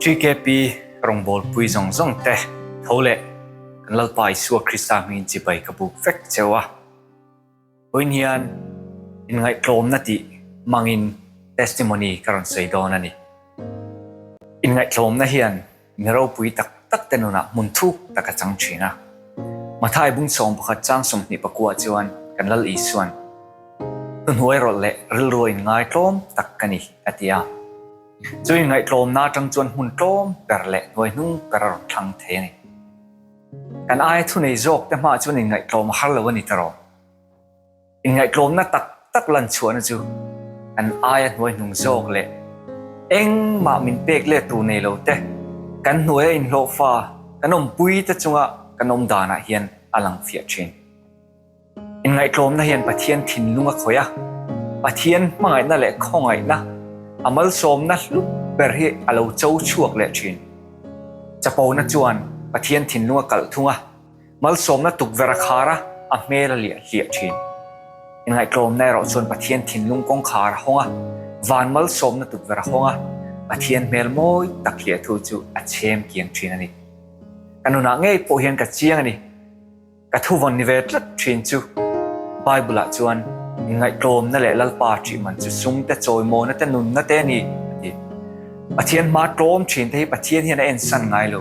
TKP rawngbawlpui zawng zawng te tho leh kan Lalpa Isua Krista hmingin chibai ka buk vek cheu a. Vawiin hian inngaihtlawmna tih hmangin testimony ka rawn sawi dawn a ni. Inngaihtlawmna hian Mi ropui tak tak te nunah hmun thuk tak a chang thin a. Mathai bung 11 chang 24 chuan kan Lal Isuan, Thuhnuai rawlh leh rilru a inngaitlawm tak ka ni, a ti a. Chu inngaihtlawmna atang chuan hmun tlawm ber leh hnuai hnung ber a rawn thlang thei a ni. Kan aia thunei zawk te hmaah chuan inngaihtlawm a har lo a ni ta rawh. Inngaihtlawmna tak tak lan chhuahna chu kan aia hnuai hnung zawk leh engmah min pek let tur nei lo te, kan hnuaia inhlawhfa kan awmpui te chunga kan awm danah hian a lang fiah thin. Inngaihtlawmna hian Pathian thinlung a khawih a, Pathian hmangaihna leh khawngaihna, a malsawmna hlu ber hi a lo cho chhuak leh thin. Chapona chuan Pathian thinlung a kalh thung a. Malsawmna tukverh a khar a, a hmel a liah hliah thin. Inngaihtlawmna erawh chuan Pathian thinlung kawngkhar a hawng a, van malsawmna tukverh a hawng a, Pathian hmel mawi tak hliah thu chu a chhem kiang thin a ni. Ka nunah ngei pawh hian ka chiang a ni. Ka thuvawn ni ve tlat thin chu Bible-ah chuan inngaihtlawmna leh Lalpa ṭih man chu sum te, chawimawna te, nunna te a ni, a ti. Pathian hma tlawm thin te hi Pathian hian a ensan ngai lo.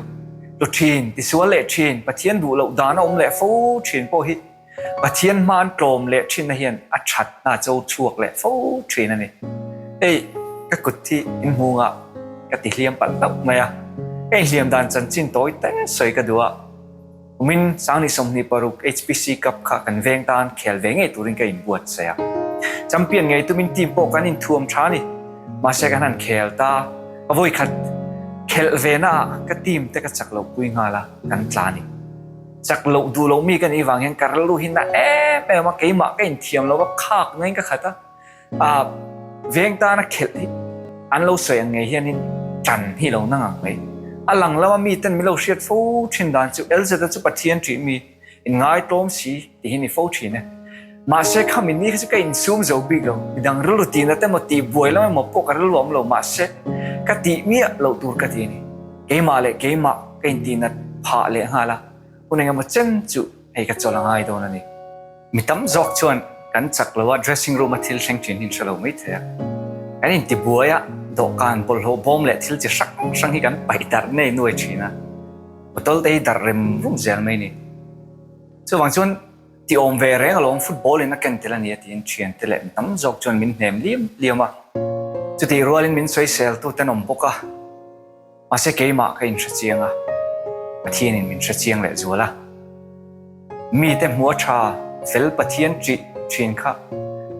Tlu thin, tisual leh thin, Pathian duh loh dan a awm leh fo thin pawh hi Pathian hma an tlawm leh thinna hian a thatna a cho chhuak leh fo thin a ni. Hei, ka kut hi in hmungah ka ti hliam palh hlauh mai a, ka inhliam dan chanchin tawi te sawi ka duh a. Kumin Sangni 26 HPC Cup kha kan veng tan khel ve ngei turin ka inbuatsaih a. Champion ngei tumin team pawh kan inthuam tha a ni. Mahse kan han khel ta, ka vawikhat khelh ve naah ka team te ka chak loh pui nghal a, kan tla a ni. Chak loh duh loh mi ka nih vang hian ka rilru hi na em em a, keimah ka inthiam lo a, khak ngaiin ka khat a. A veng tana khelh hi an lo sawi ang ngei hianin tan hi lo na ngang mai. A lang lama miten min lo hriat fo thin dan chu LZ-a chu Pathian ṭih mi in ngaitlawm si tih hi ni fo thin e. Mahse khami ni kha chu ka insum zo bik lo. Midang rilru tihna te emaw tih buai lam emaw pawh ka rilru awm lo mahse ka tih miah loh tur ka ti a ni. Keimah leh keimah ka intihnat phah leh nghal a, hun engemaw chen chu hei ka chawlh a ngai dawn a ni. Mi tam zawk chuan kan chak lo a, dressing room a thil thleng thin hi an hre lo mai thei a. Kan intibuai a, dawhkan bawlhhlawh bawm leh thil chi hrang hrang hi kan paih darh nei nuai thin a. Bottle te hi darh rem rum zel mai ni. Chuvang chuan ti awm ve reng alawm football in a ken tel a ni a tiin thiante leh mi tam zawk chuan min hnem liam liam a. Chutih rualin min sawisel tu te an awm bawk a. Mahse keimah ka inhre chiang a, Pathianin min hre chiang leh zual a. Mite hmuh a tha fel Pathian ṭih ṭhin kha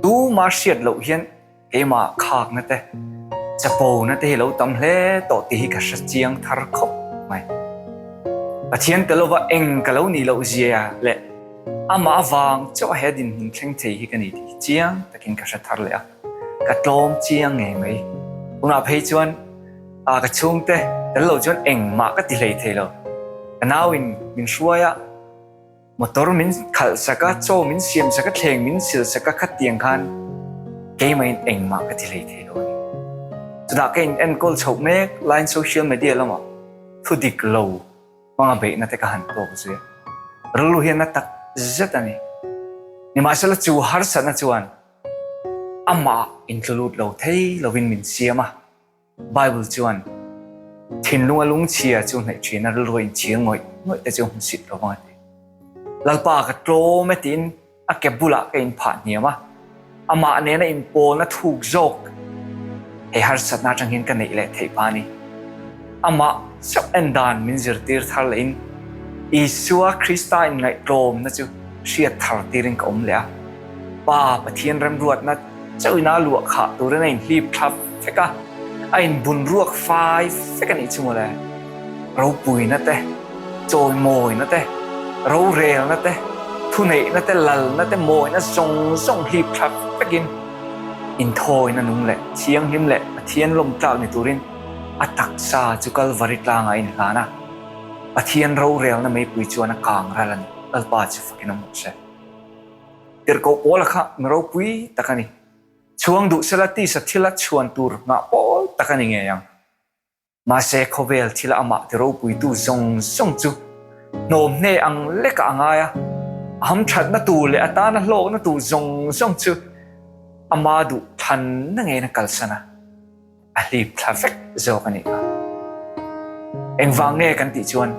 tuma hriat loh hian keimah khakna te, chapona te hi lo tam hle tawh tih hi ka hre chiang thar khawp mai. Pathian tel lova eng ka lo nih loh zia leh amah avang chauh a he dinhmun thleng thei hi ka ni tih hi chiang takin ka hre thar leh a, ka tlawm chiang ngei mai. Tunah phei chuan. A ka chhungte tel lo chuan engmah ka ti hlei thei lo. Ka nauin min hruai a, motor min khalh sak a, chaw min siam sak a, thleng min sil sak a, khatiang khan keimahin engmah ka ti hlei thei lo a ni. Chutah ka in enkawl chhoh mek laiin social media lamah thu dik lo hmanga beihna te ka han tawk zui a, rilru hian na tak zet a ni. Nimahsela chu harsatna chuan amah intlulut lo thei lovin min siam a. Bible chuan, Thinlunga lungchhia chu hnaih thin a, rilru inchhir ngawih ngawih te chu hmusit lo vang a ti. Lalpa ka tlawm e tiin a ke bulah ka inphah hniam a, amah nena inpawlna thuk zawk hei harsatna atang hian ka neih leh theih pah a ni. Amah chauh en dan min zirtir thar lehin Isua Krista inngaihtlawmna chu hriat thar tirin ka awm leh a. Pa Pathian remruatna chauhin a luah khah turin a inhlip thlap vek a, a inbun ruak fai vek a nih chu mawle. Ropuina te, chawimawina te, rorelna te, thuneihna te, lalna te, mawina zawng zawng hlip thlap vekin inthawina nung leh thianghlim leh Pathian lawmtlak ni turin a taksa chu Kalvari tlangah a inhlan a, Pathian rorelna meipui chuan a kang ral a ni. Lalpa chu fakin awm rawh se. Tirhkoh Paula kha mi ropui tak a ni. Chhuang duh sela tisa thila chhuan tur nghah pawl tak a ni ngei ang. Mahse khawvel thila amah ti ropuitu zawng zawng chu hnawm hne ang lekah a ngai a, a hamthatna tur leh a tana hlawkna tur zawng zawng chu ama duh thanna ngeiin a kalsan a. A hlip thla vek zawk a nih kha. Engvang nge kan tih chuan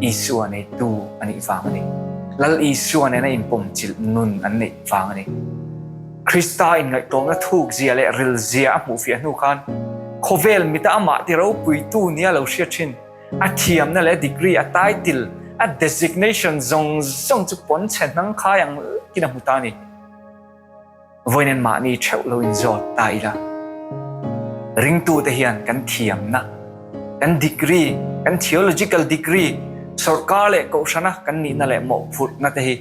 Isua neitu a nih vang a ni. Lal Isua nena inpawmchilh nun an neih vang a ni. Krista inngaihtlawmna thuk zia leh ril zia a hmuhfiah hnu khan khawvel mita amah ti ropuitu nia lo hriat thin a thiamna leh a degree, a title, a designation zawng zawng chu pawnchhe hnangkhai ang lekin a hmu ta a ni. Vawiin mahni theuh lo inzawt ta ila, ringtute hian kan thiamna, kan degree, kan theological degree, sawrkar leh kohhrana kan nihna leh mawhphurhna te hi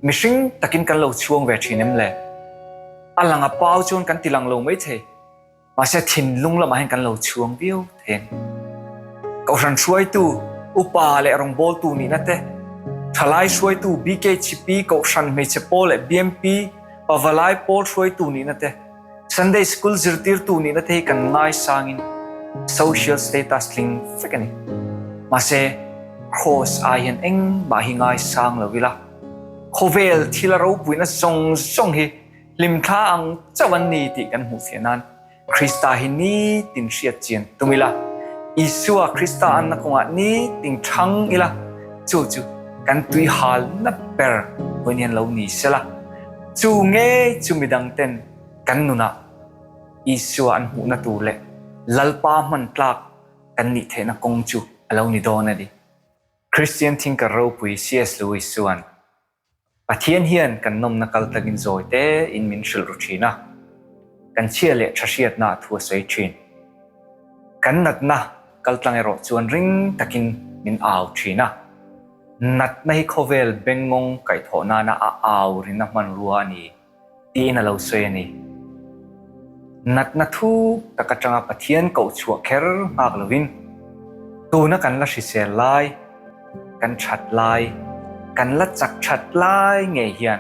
mihring takin kan lo chhuang ve thin em le? A lang a pau chuan kan tilang lo maithei. Mahse thinlung lamah hian kan lo chhuang viau thei a ni. Kohhran hruaitu, upa leh rawngbawltu nihna te, thalai hruaitu, BKHP, Kohhran hmeichhe pawl leh BMP, Pavalai pawl hruaitu nihna te, Sunday School zirtirtu nihna te hi kan ngaisangin social status tling vek a ni. Mahse Kraws ai hian engmah hi ngaisang lo ila, khawvel thila ropuina zawng zawng hi Hlimthla ang chauh an ni tih kan hmuh fiah nan Krista hi nitin hriat chian tum ila, Isua Krista anna kawngah nitin thang ila, chu chu kan tui halna ber vawiin hian lo ni sela, chu ngei chu midang ten kan nunah Isua an hmuhna tur leh Lalpa hman tlak kan nih theihna kawng chu a lo ni dawn a ni. Christian thinker ropui CS Lewis chuan Pathian hian kan nawmna kal takin zawi te in min hrilh ru thin a, kan chhia leh tha hriatna a thu a sawi thin. Kan natna kal tlang erawh chuan ring takin min au thin a, natna hi khawvel bengngawng kaihthawh nana a au rina hmanrua a ni. Tiin a lo sawi a ni. Natna thuk tak atanga Pathian koh chhuah kher nghak lovin, tuna kan la hrisel lai, kan that lai, kan la chak that lai ngei hian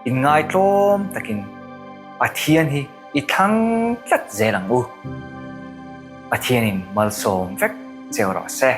inngaitlawm takin Pathian hi i thlang tlat zel ang u. Pathianin malsawm vek cheu rawh se.